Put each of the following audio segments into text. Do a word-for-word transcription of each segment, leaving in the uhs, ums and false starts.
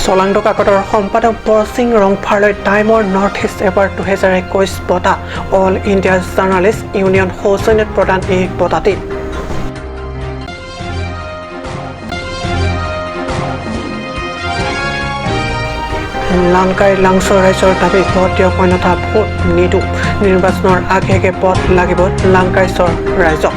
চলাংটো কাকতৰ সম্পাদক বৰসিং ৰংফাৰলৈ টাইমৰ নৰ্থ ইষ্ট এৱাৰ্ড দুহেজাৰ একৈশ বঁটা অল ইণ্ডিয়া জাৰ্ণালিষ্ট ইউনিয়ন সৌজন্যত প্ৰদান এই বঁটাটি। লাংকাই লাংচ ৰাইজৰ দাবী ভোট দিয়ক অন্যথা ভোট নিদিওঁ। নিৰ্বাচনৰ আগে আগে ভোট লাগিব লাংকাইছৰ ৰাইজক।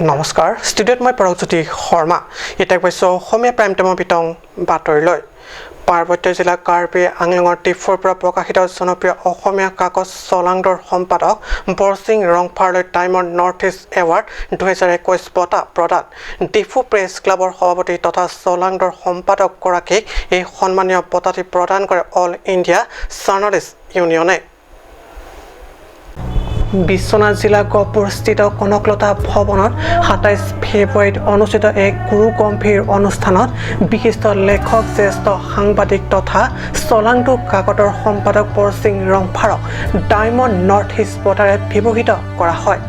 নমস্কাৰ, ষ্টুডিঅ'ত মই পৰকজ্যোতি শৰ্মা। এতিয়া পাইছো অসমীয়া প্ৰাইম টাইমৰ বিতং বাতৰিলৈ। পাৰ্বত্য জিলা কাৰ্বি আংলঙৰ ডিফুৰ পৰা প্ৰকাশিত জনপ্ৰিয় অসমীয়া কাকত চলাংটোৰ সম্পাদক বৰসিং ৰংফাৰলৈ টাইমৰ নৰ্থ ইষ্ট এৱাৰ্ড দুহেজাৰ একৈশ বঁটা প্ৰদান। ডিফু প্ৰেছ ক্লাবৰ সভাপতি তথা চলাংটোৰ সম্পাদকগৰাকীক এই সন্মানীয় বঁটাটি প্ৰদান কৰে অল ইণ্ডিয়া জাৰ্ণালিষ্ট ইউনিয়নে। বিশ্বনাথ জিলা গহপুৰস্থিত কনকলতা ভৱনত সাতাইছ ফেব্ৰুৱাৰীত অনুষ্ঠিত এক গুৰু গম্ভীৰ অনুষ্ঠানত বিশিষ্ট লেখক, জ্যেষ্ঠ সাংবাদিক তথা চলাংটো কাকতৰ সম্পাদক বৰসিং ৰংফাৰক ডায়মণ্ড নৰ্থ ইষ্ট বঁটাৰে বিভূষিত কৰা হয়।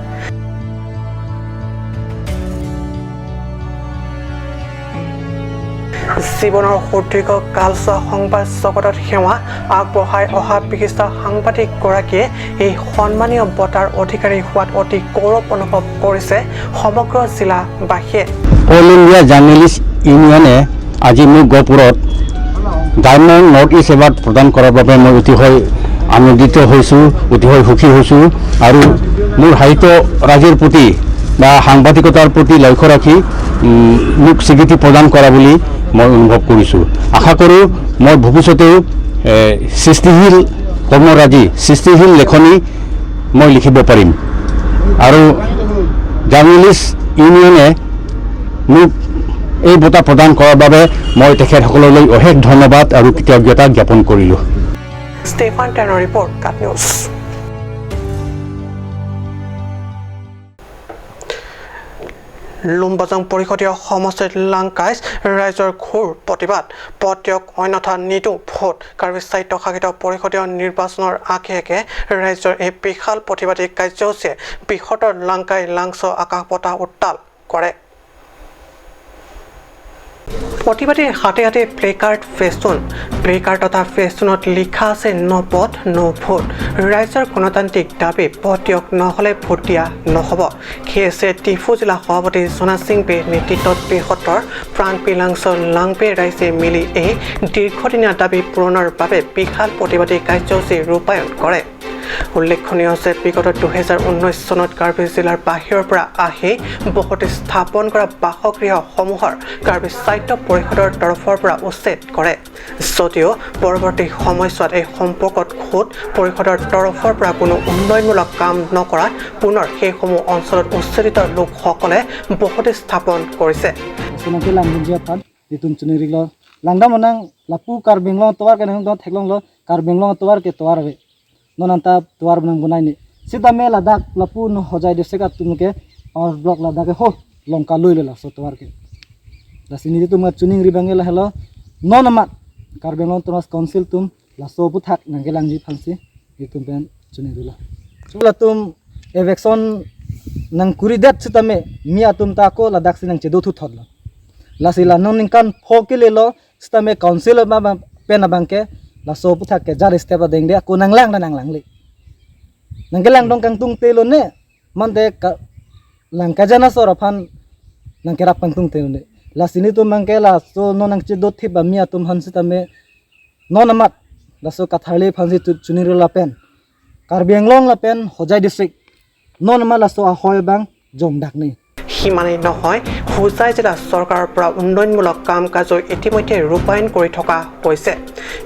জীৱনৰ সুদীৰ্ঘ কালছোৱা সংবাদ জগতত সেৱা আগবঢ়াই অহা বিশিষ্ট সাংবাদিকগৰাকীয়ে এই সন্মানীয় বঁটাৰ অধিকাৰী হোৱাত অতি গৌৰৱ অনুভৱ কৰিছে সমগ্ৰ জিলাবাসীয়ে। অল ইণ্ডিয়া জাৰ্ণেলিষ্ট ইউনিয়নে আজি মোক গহপুৰত ডায়মণ্ড নৰ্থ ইষ্ট এৱাৰ্ড প্ৰদান কৰাৰ বাবে মই অতিশয় আনন্দিত হৈছোঁ, অতিশয় সুখী হৈছোঁ। আৰু মোৰ সাহিত্যৰাজিৰ প্ৰতি বা সাংবাদিকতাৰ প্ৰতি লক্ষ্য ৰাখি, উম, মোক স্বীকৃতি প্ৰদান কৰা বুলি মই অনুভৱ কৰিছোঁ। আশা কৰোঁ মই ভৱিষ্যতেও, এ, সৃষ্টিশীল কৰ্মৰাজি, সৃষ্টিশীল লেখনি মই লিখিব পাৰিম। আৰু জাৰ্ণেলিষ্ট ইউনিয়নে মোক এই বঁটা প্ৰদান কৰাৰ বাবে মই তেখেতসকললৈ অশেষ ধন্যবাদ আৰু কৃতজ্ঞতা জ্ঞাপন কৰিলোঁ। ষ্টেফান টেনৰ ৰিপৰ্ট, কাট নিউজ। লুম্বাজং পৰিষদীয় সমষ্টিত লাংকাইছ ৰাইজৰ ঘোৰ প্ৰতিবাদ। ভোট দিয়ক অন্যথা নিদিওঁ ভোট। কাৰ্বি স্বায়ত্তশাসিত পৰিষদীয় নিৰ্বাচনৰ আগে আগে ৰাইজৰ এই বিশাল প্ৰতিবাদী কাৰ্যসূচীয়ে বৃহত্তৰ লাংকাই লাংচ আকাশ বতাহ উত্তাল কৰে। প্ৰতিবাদীৰ হাতে হাতে প্লেকাৰ্ড, ফেষ্টুন। প্লেকাৰ্ড তথা ফেষ্টুনত লিখা আছে, "ন' ভোট, ন' ভোট।" ৰাইজৰ গণতান্ত্ৰিক দাবী, ভোট দিয়ক, নহ'লে ভোট দিয়া নহ'ব। কে এছ এ ডিফু জিলা সভাপতি জনা সিং বেৰ নেতৃত্বত বৃহত্তৰ প্ৰাণপি লাংচৰ লাংপে ৰাইজে মিলি এই দীৰ্ঘদিনীয়া দাবী পূৰণৰ বাবে বিশাল প্ৰতিবাদী কাৰ্যসূচী ৰূপায়ণ কৰে। উল্লেখনীয় যে বিগত দুহেজাৰ ঊনৈশ চনত কাৰ্বি জিলাৰ বাহিৰৰ পৰা আহি বসতি স্থাপন কৰা বাসগৃহসমূহৰ কাৰ্বি স্বায়ত্ত পৰিষদৰ তৰফৰ পৰা উচ্ছেদ কৰে। যদিও পৰৱৰ্তী সময়ছোৱাত এই সম্পৰ্কত খোদ পৰিষদৰ তৰফৰ পৰা কোনো উন্নয়নমূলক কাম নকৰাত পুনৰ সেইসমূহ অঞ্চলত উচ্ছেদিত লোকসকলে বসতি স্থাপন কৰিছে। Laso nangkelang dunji aphan itum choningri lo. Langdam nang lapu Karbi Anglong atovar ke nang do theklonglo, Karbi Anglong atovar ke tovar ave. Non anta tovar nang bonai ni. Sitame ladak lapu non Hojai district atum ke power block ladak ke ho longka lui le laso tovar ke. Lasi nelitum choningri abang ke lahelo. Non amat Karbi Anglong Autonomous Council atum laso aphuthak nangkelangji aphansi itum pen choningrilo. So latum eviction nangkuridet sitame mi atum ta ako ladaksi nangchedo thuthotlo. Lasi la non ningkan pho kelelo sitame council ma ba pen abang ke laso aphuthak ke jar step adeng de ako nanglang na nanglangle. Nangkelangdun kangtungte lone mante ka langkajan asor aphan nangkerap kangtungte lone. Lasi nelitum abang ke laso non nangchedo thip ami atum aphan sitame non amat laso katharli aphansi tu choningri lapen Karbi Anglong lapen Hojai district non amat laso ahoi abang jongdak ni. সিমানেই নহয়, হোজাই জিলা চৰকাৰৰ পৰা উন্নয়নমূলক কাম কাজো ইতিমধ্যে ৰূপায়ণ কৰি থকা হৈছে।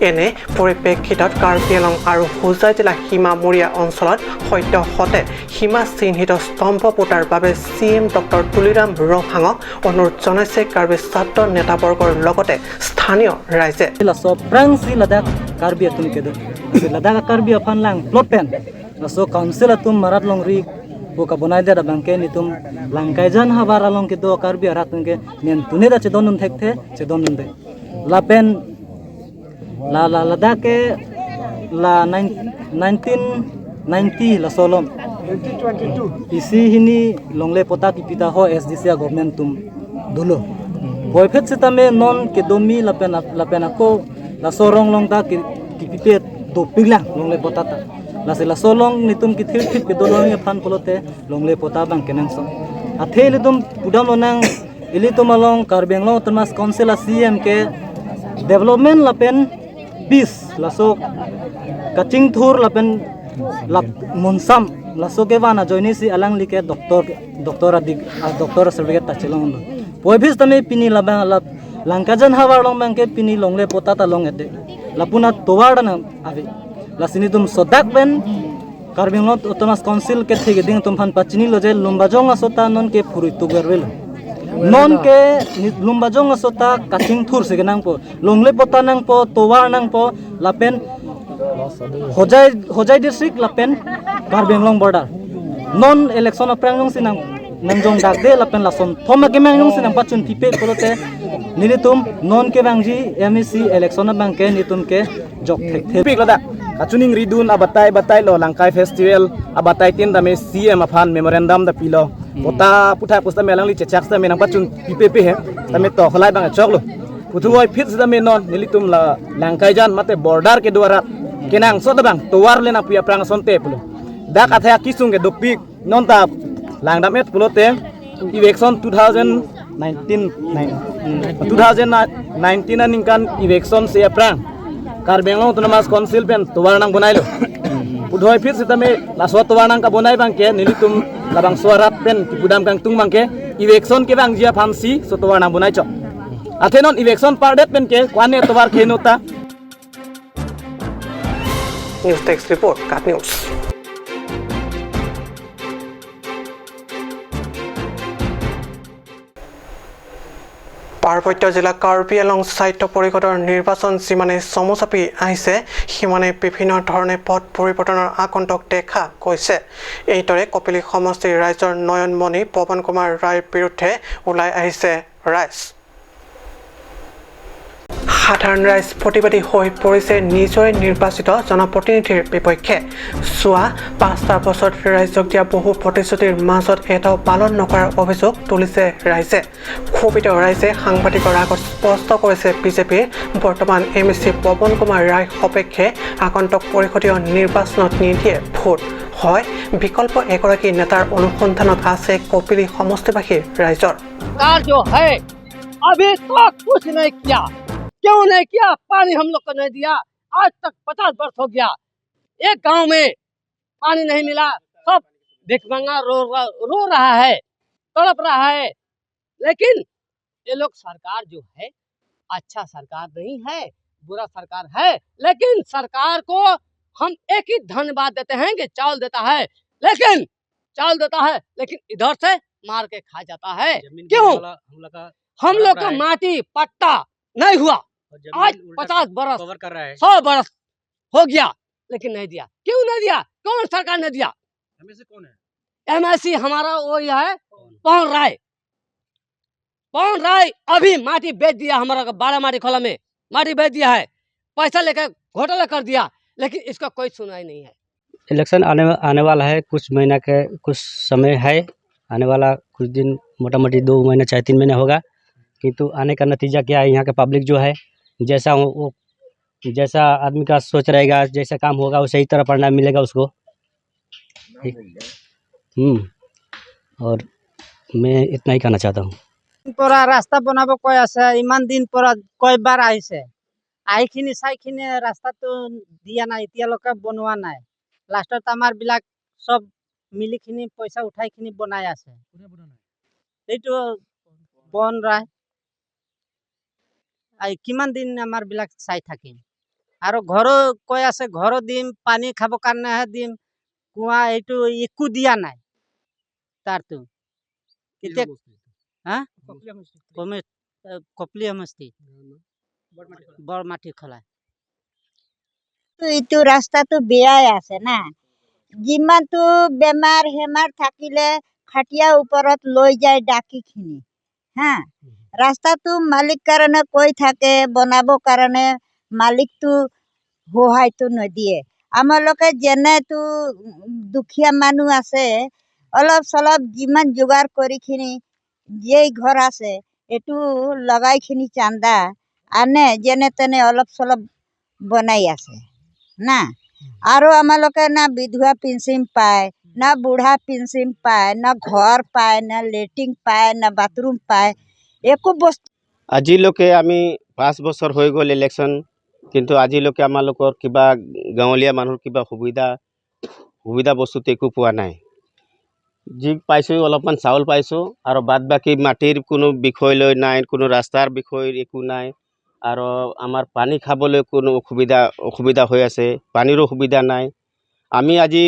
এনে পৰিপ্ৰেক্ষিতত কাৰ্বি আংলং আৰু হোজাই জিলা সীমামূৰীয়া অঞ্চলত সদ্যহতে সীমা চিহ্নিত স্তম্ভ পোতাৰ বাবে চি এম ডক্টৰ তুলিৰাম ৰংহাঙক অনুৰোধ জনাইছে কাৰ্বি ছাত্ৰ নেতাবৰ্গৰ লগতে স্থানীয় ৰাইজে। Laso aphrangsi ladak Karbi atum kedo. Ladak Karbi aphan lang plot pen laso council atum marat longri pu kabonai det abang ke nelitum langkaijan havar along kedo Karbi arat atum ke nen tune ta chedondun thekthe, chedondunde. Lapen la la ladak ke la nine, nineteen ninety laso along. Isi hini longle pota kipi ta ho S D C a government atum dolo. Puvoiphit sitame non kedomi lapen ap-, lapen ako laso rong along ta ke-, kepipe dopiklang longle patta ta. Lasi laso along nelitum kethirthip kedo longji aphan pulote longle patta abang kenangsot. Athe ilitum pudam lonang, ilitum along Karbi Anglong Autonomous Council a-C E M ke development lapen peace laso kachingthur lapen lap munsam laso kevan ajoinesi alangli ke doctor, doctor adig, ah, doctor certificate ta chelonglo. Puvoiphit sitame pini labang lap Langkaijan havar along abang ke pini longle patta ta long-et-e. Lapu na tovar ta nang ave. Lasi nelitum sodak pen Karbi Anglong Autonomous Council kethe keding atum aphan pachinilo je Lumbajong aso ta non ke phurui tugar velo. Non ke ni-, Lumbajong aso ta kachingthur si kenangpo. Longle patta nangpo, tovar nangpo, lapen Hojai, Hojai district lapen Karbi Anglong border. Non election aphrang jongsi nang, nangjongdakde lapen lason thom akemang jongsi nangpachunpipe pulote nelitum non kevangji M A C election abang ke nelitum ke jok thekthe. Pik lo dak. Kachiningridun abatai batailo Langkai Festival abatai tin tame C M aphan memorandum ta pilo. Patta puthak pusitame alangli chechak sitame nangpachunpipepe he. Tame to kholai abang choklo. Puvoiphit sitame non nelitum la Langkaijan mate border kedo arat kenangsot abang tovar le nangpi aphrang asonte pulo. Dak athe akesung ke dopik non ta langdam-et pulote election two thousand nineteen, nine, two thousand nineteen aningkan election si aphrang Karbi Anglong Autonomous Council pen tovar nangbonailo. Puvoiphit sitame laso tovar nangkabonai abang ke nelitum labangso arat pen kepudam kangtung abang ke election kevangji aphansi laso tovar nangbonai chok. Athe non election pardet pen ke ko-an atovar ke-en ta. News Desk Report, KAT News. পাৰ্বত্য জিলা কাৰ্বি আংলং স্বায়ত্ত পৰিষদৰ নিৰ্বাচন যিমানে চমু চাপি আহিছে, সিমানে বিভিন্ন ধৰণে পথ পৰিৱৰ্তনৰ আগন্তুক দেখা গৈছে। এইদৰে কপিলী সমষ্টিৰ ৰাইজৰ নয়নমণি পৱন কুমাৰ ৰায়ৰ বিৰুদ্ধে ওলাই আহিছে ৰাইজ। সাধাৰণ ৰাইজ প্ৰতিবাদী হৈ পৰিছে নিজৰে নিৰ্বাচিত জনপ্ৰতিনিধিৰ বিপক্ষে। যোৱা পাঁচটা বছৰত ৰাইজক দিয়া বহু প্ৰতিশ্ৰুতিৰ মাজত এটাও পালন নকৰাৰ অভিযোগ তুলিছে ৰাইজে। ক্ষোভিত ৰাইজে সাংবাদিকৰ আগত স্পষ্ট কৰিছে বিজেপিৰ বৰ্তমান এম এ চি পৱন কুমাৰ ৰায় সপক্ষে আগন্তুক পৰিষদীয় নিৰ্বাচনত নিদিয়ে ভোট। হয়, বিকল্প এগৰাকী নেতাৰ অনুসন্ধানত আছে কপিলী সমষ্টিবাসীৰ ৰাইজৰ। सरकार जो है, अभी तक कुछ नहीं किया। क्यों नहीं किया? पानी हम लोग को नहीं दिया। आज तक पचास वर्ष हो गया, एक गांव में पानी नहीं मिला। सब भिखमंगा रो, रो, रो रहा है, तड़प रहा है। लेकिन ये लोग सरकार जो है, अच्छा सरकार नहीं है, बुरा सरकार है, लेकिन सरकार को हम एक ही धन्यवाद देते हैं कि चावल देता है, लेकिन चावल देता है, लेकिन इधर से मार के खा जाता है। जमीन क्यों? वाला हम लोग का हम लोग का माटी पट्टा नहीं हुआ। और जमीन आज उल्टा पचास बरस, कवर कर रहा है। सौ बरस हो गया, लेकिन नहीं दिया। क्यों नहीं दिया? कौन सरकार ने दिया? एम ए सी कौन है? एम ए सी हमारा वही है, कौन? पवन राय। पवन राय अभी माटी बेच दिया हमारा को, बारामाटी खोला में माटी बेच दिया है, पैसा लेकर घोटाला कर दिया, लेकिन इसका कोई सुनवाई नहीं है। इलेक्शन आने, आने वाला है, कुछ महीना के, कुछ समय है, आने वाला कुछ दिन, मोटा मोटी दो महीना चाहे तीन महीना होगा, किंतु आने का नतीजा क्या है? यहाँ के पब्लिक जो है, जैसा वो, वो, जैसा आदमी का सोच रहेगा, जैसा काम होगा, वैसे ही तरह परिणाम मिलेगा उसको। हम्म, और मैं इतना ही कहना चाहता हूँ। পৰা ৰাস্তা বনাব কৈ আছে, ইমান দিন পৰা কয়বাৰ আহিছে, আহিখিনি চাইখিনি ৰাস্তাটো দিয়া নাই, এতিয়ালৈকে বনোৱা নাই। লাষ্টত আমাৰ বিলাক চব মিলিখিনি পইচা উঠাইখিনি বনাই আছে। কোনে বনোৱা নাই? এইটো বন ৰায়। আই, কিমান দিন আমাৰ বিলাক চাই থাকিম? আৰু ঘৰো কৈ আছে, ঘৰো দিম, পানী খাব কাৰণেহে দিম, কুঁৱা এইটো একো দিয়া নাই তাৰতো। কি এতিয়া সমষ্টি? হা? কপিলী সমষ্টি। কমে-, এ, কপিলী সমষ্টি। বৰমাটি খলা। বৰমাটি খলা। তো এইটো ৰাস্তাটো বেয়াই আছে না। যিমানটো বেমাৰ হেমাৰ থাকিলে খাটিয়া ওপৰত লৈ যায় ডাকিখিনি। হা, ৰাস্তাটো মালিক কাৰণে কৈ থাকে, বনাব কাৰণে মালিকটো সহায়টো নিদিয়ে। আমালোকে যেনেতো দুখীয়া মানুহ আছে, অলপ চলপ যিমান যোগাৰ কৰিখিনি যেই ঘৰ আছে, এইটো লগাইখিনি চান্দা আনে যেনে তেনে অলপ চলপ বনাই আছে না। আৰু আমালোকে না বিধৱা পেঞ্চন পায়, না বুঢ়া পেঞ্চন পায়, না ঘৰ পায়, না লেট্ৰিন পায়, না বাথৰুম পায়, একো বস্তু। আজিলৈকে আমি পাঁচ বছৰ হৈ গ'ল ইলেকশ্যন, কিন্তু আজিলৈকে আমালোকৰ কিবা গাঁৱলীয়া মানুহৰ কিবা সুবিধা সুবিধা বস্তুটো একো পোৱা নাই। যি পাইছো অলপমান চাউল পাইছো আৰু বাদ বাকী মাটিৰ কোনো বিষয় লৈ নাই, কোনো ৰাস্তাৰ বিষয় একো নাই। আৰু আমাৰ পানী খাবলৈ কোনো অসুবিধা অসুবিধা হৈ আছে, পানীৰো সুবিধা নাই। আমি আজি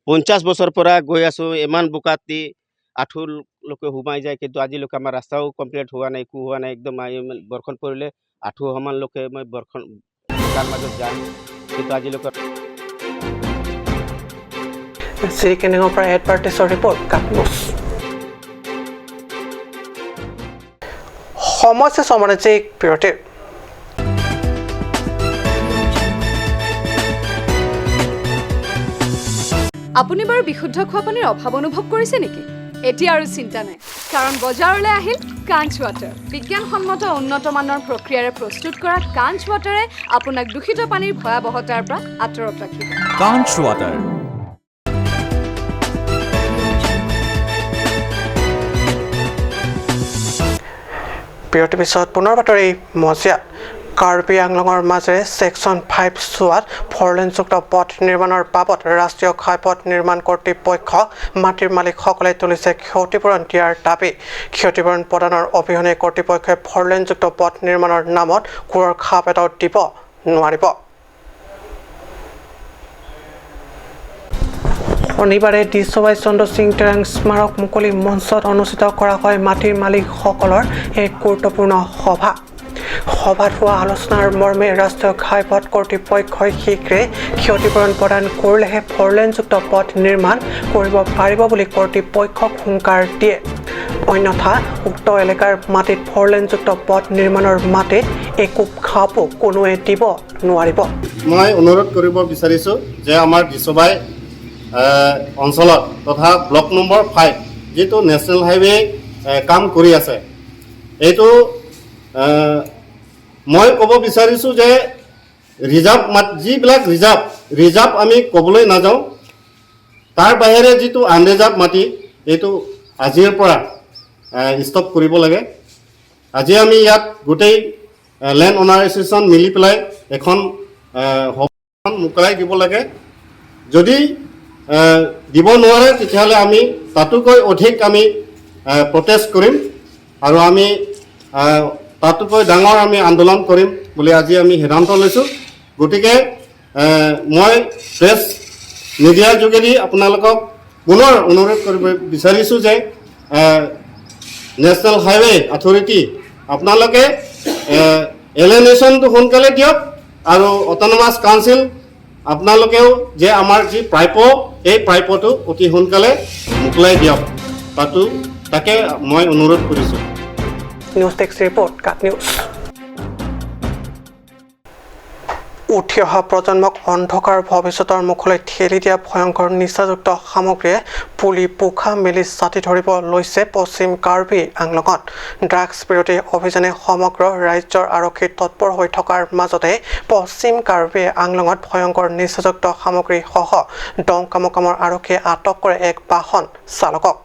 পঞ্চাশ বছৰ পৰা গৈ আছো, ইমান বোকাত দি আঁঠুলৈকে সোমাই যায়, কিন্তু আজিলৈকে আমাৰ ৰাস্তাও কমপ্লিট হোৱা নাই, একো হোৱা নাই। একদম আমি বৰষুণ পৰিলে আঁঠু সমানলৈকে মই বৰষুণ বোকাৰ মাজত যাম, কিন্তু আজিলৈকে। শ্ৰী কেনেঙৰ পৰা এডভাৰটাইজৰ ৰিপৰ্ট, কাট নিউজ। সময় চাই বাণিজ্যিক বিৰতিৰ। আপুনি বাৰু বিশুদ্ধ খোৱা পানীৰ অভাৱ অনুভৱ কৰিছে নেকি? এতিয়া আৰু চিন্তা নাই, কাৰণ বজাৰলৈ আহিল কাঞ্চ ৱাটাৰ। বিজ্ঞানসন্মত উন্নত মানৰ প্ৰক্ৰিয়াৰে প্ৰস্তুত কৰা কাঞ্চ ৱাটাৰে আপোনাক দূষিত পানীৰ ভয়াৱহতাৰ পৰা আঁতৰত ৰাখিব। কাঞ্চ ৱাটাৰ। বিৰতিৰ পিছত পুনৰ বাতৰি মজিয়াত। কাৰ্বি আংলঙৰ মাজেৰে ছেকশ্যন ফাইভ চোৱাত ফ'ৰ লেনযুক্ত পথ নিৰ্মাণৰ বাবদ ৰাষ্ট্ৰীয় ঘাইপথ নিৰ্মাণ কৰ্তৃপক্ষ মাটিৰ মালিকসকলে তুলিছে ক্ষতিপূৰণ দিয়াৰ দাবী। ক্ষতিপূৰণ প্ৰদানৰ অবিহনে কৰ্তৃপক্ষই ফ'ৰ লেনযুক্ত পথ নিৰ্মাণৰ নামত কুঁৱৰ খাপ এটাও দিব নোৱাৰিব। শনিবাৰে ডিচৱাই চন্দ্ৰ সিং টেৰাং স্মাৰক মুকলি মঞ্চত অনুষ্ঠিত কৰা হয় মাটিৰ মালিকসকলৰ এক গুৰুত্বপূৰ্ণ সভা। সভাত হোৱা আলোচনাৰ মৰ্মে ৰাষ্ট্ৰীয় ঘাইপথ কৰ্তৃপক্ষই শীঘ্ৰে ক্ষতিপূৰণ প্ৰদান কৰিলেহে ফ'ৰ লেনযুক্ত পথ নিৰ্মাণ কৰিব পাৰিব বুলি কৰ্তৃপক্ষক হুংকাৰ দিয়ে। অন্যথা উক্ত এলেকাৰ মাটিত ফ'ৰ লেনযুক্ত পথ নিৰ্মাণৰ মাটিত একো খাপো কোনোৱে দিব নোৱাৰিব। মই অনুৰোধ কৰিব বিচাৰিছো যে আমাৰ ডিচবাই, এ, অঞ্চলত তথা ব্লক নম্বৰ ফাইভ যিটো নেশ্যনেল হাইৱে, এ, কাম কৰি আছে, এইটো, এ, মই ক'ব বিচাৰিছো যে ৰিজাৰ্ভ মাট-, যিবিলাক ৰিজাৰ্ভ, ৰিজাৰ্ভ আমি ক'বলৈ নাযাওঁ, তাৰ বাহিৰে যিটো আনৰিজাৰ্ভ মাটি, এইটো আজিৰ পৰা, এ, ষ্টপ কৰিব লাগে। আজি আমি ইয়াত গোটেই, এ, লেণ্ড অনাৰ এছ'চিয়েশ্যন মিলি পেলাই এখন, এ, সভাখন মোকলাই দিব লাগে। যদি, এ, দিব নোৱাৰে, তেতিয়াহ'লে আমি তাতোকৈ অধিক আমি, এ, প্ৰটেষ্ট কৰিম আৰু আমি, এ, তাতোকৈ ডাঙৰ আমি আন্দোলন কৰিম বুলি আজি আমি সিদ্ধান্ত লৈছোঁ। গতিকে, এ, মই প্ৰেছ মিডিয়াৰ যোগেদি আপোনালোকক পুনৰ অনুৰোধ কৰিব বিচাৰিছোঁ যে, এ, নেশ্যনেল হাইৱে অথৰিটি আপোনালোকে, এ, এলিয়েনেশ্যনটো সোনকালে দিয়ক আৰু অট'নমাছ কাউন্সিল আপোনালোকেও যে আমাৰ যি প্ৰাপ্য, এই প্ৰাপ্যটো অতি সোনকালে মোকলাই দিয়ক। তাতো, তাকে মই অনুৰোধ কৰিছোঁ। নিউজ ডেস্ক ৰিপৰ্ট, কাট নিউজ। উঠি অহা প্ৰজন্মক অন্ধকাৰ ভৱিষ্যতৰ মুখলৈ ঠেলি দিয়া ভয়ংকৰ নিচাযুক্ত সামগ্ৰীয়ে পুলি পোখা মেলি ছাতি ধৰিব লৈছে পশ্চিম কাৰ্বি আংলঙত। ড্ৰাগছ বিৰোধী অভিযানে সমগ্ৰ ৰাজ্যৰ আৰক্ষী তৎপৰ হৈ থকাৰ মাজতে পশ্চিম কাৰ্বি আংলঙত ভয়ংকৰ নিচাযুক্ত সামগ্ৰীসহ ডংকামকামৰ আৰক্ষীয়ে আটক কৰে এক বাহন চালকক।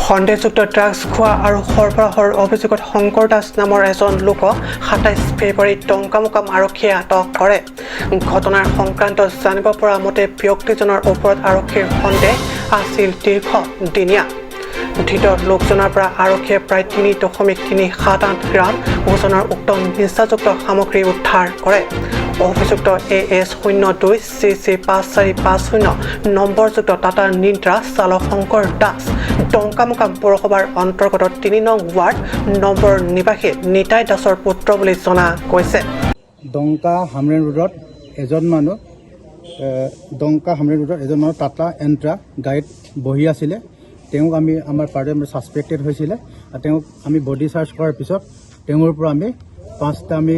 সন্দেহযুক্ত ড্ৰাগছ খোৱা আৰু সৰবৰাহৰ অভিযোগত শংকৰ দাস নামৰ এজন লোকক সাতাইছ ফেব্ৰুৱাৰীত ডংকামকাম আৰক্ষীয়ে আটক কৰে। ঘটনাৰ সংক্ৰান্তত জানিব পৰা মতে, ব্যক্তিজনৰ ওপৰত আৰক্ষীৰ সন্দেহ আছিল দীৰ্ঘদিনীয়া। ধৃত লোকজনৰ পৰা আৰক্ষীয়ে প্ৰায় তিনি দশমিক তিনি সাত আঠ গ্ৰাম ওজনৰ উক্ত নিচাযুক্ত সামগ্ৰী উদ্ধাৰ কৰে। অভিযুক্ত এ এছ শূন্য দুই চি চি পাঁচ চাৰি পাঁচ শূন্য নম্বৰযুক্ত টাটা নিন্দ্ৰা চালক শংকৰ দাস ডংকামকাম পৌৰসভাৰ অন্তৰ্গত তিনি নং ৱাৰ্ড নম্বৰ নিবাসী নিতাই দাসৰ পুত্ৰ বুলি জনা গৈছে। ডংকা হামৰেণ ৰোডত এজন মানুহ, এ, ডংকা হামৰেণ ৰোডত এজন মানুহ টাটা এণ্ট্ৰা গাড়ীত বহি আছিলে। তেওঁক আমি, আমাৰ পাৰ্টিয়ে ছাছপেক্টেড হৈছিলে আৰু তেওঁক আমি বডি চাৰ্চ কৰাৰ পিছত তেওঁৰ পৰা আমি পাঁচটা আমি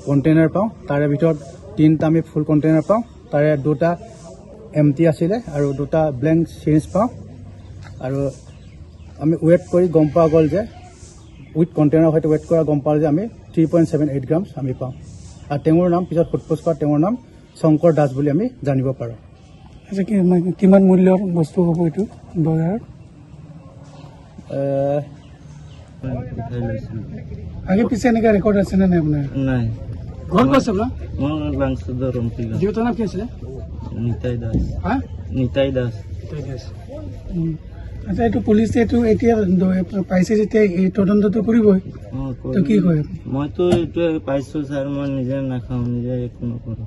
কণ্টেইনাৰ পাওঁ। তাৰে ভিতৰত তিনিটা আমি ফুল কণ্টেইনাৰ পাওঁ, তাৰে দুটা এম টি আছিলে আৰু দুটা ব্লেংক চিৰিঞ্জ পাওঁ। আৰু আমি ৱেইট কৰি গম পোৱা গ'ল যে উইথ কণ্টেইনাৰ সৈতে ৱেইট কৰা গম পালোঁ যে আমি three point seven eight grams আমি পাওঁ। আৰু তেওঁৰ নাম পিছত সোধ পোছ কৰা, তেওঁৰ নাম শংকৰ দাস বুলি আমি জানিব পাৰোঁ। আচ্ছা, কি, মানে, কিমান মূল্যৰ বস্তু হ'ব এইটো বজাৰত? এ, উঠাই লৈছিলোঁ। আগে পিছে এনেকুৱা ৰেকৰ্ড আছে নে নাই আপোনাৰ? নাই। ঘৰ ক'ত আছে আপোনাৰ? মোৰ লাংচুদৰ ৰম্পিলা। দেউতাৰ নাম কি আছিলে? নিতাই দাস। হা? নিতাই দাস। নিতাই দাস। উম। আচ্ছা, এইটো পুলিচে এইটো এতিয়া দ-, পাইছে যেতিয়া এই তদন্তটো কৰিবই। অ, তো কি কৰিম। কয়? মইতো এইটোৱে পাইছোঁ ছাৰ, মই নিজে নাখাওঁ, নিজে একো নকৰোঁ।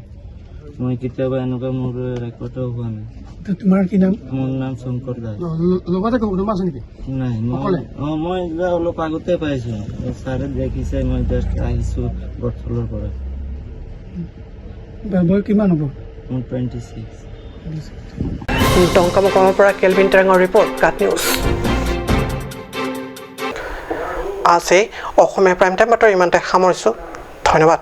মই কেতিয়াবা এনেকুৱা মোৰ ৰেকৰ্ডো হোৱা নাই। তো তোমাৰ কি নাম? মোৰ নাম শংকৰ দাস। ল-, ল-, লগতে কোনোবা আছে নেকি? নাই, মই, অকলে? অ, মই এতিয়া অলপ আগতে পাইছোঁ। ছাৰে দেখিছে, মই জাষ্ট আহিছোঁ বটতলৰ পৰা। বা-, বয়স কিমান হ'ব? মোৰ টুৱেণ্টি ছিক্স। Twenty six. টংকামকমৰ পৰা কেলভিন টেঙৰ ৰিপৰ্ট, কাট নিউজ। আজি অসমীয়া প্ৰাইম টাইম বাতৰি ইমানতে সামৰিছোঁ। ধন্যবাদ।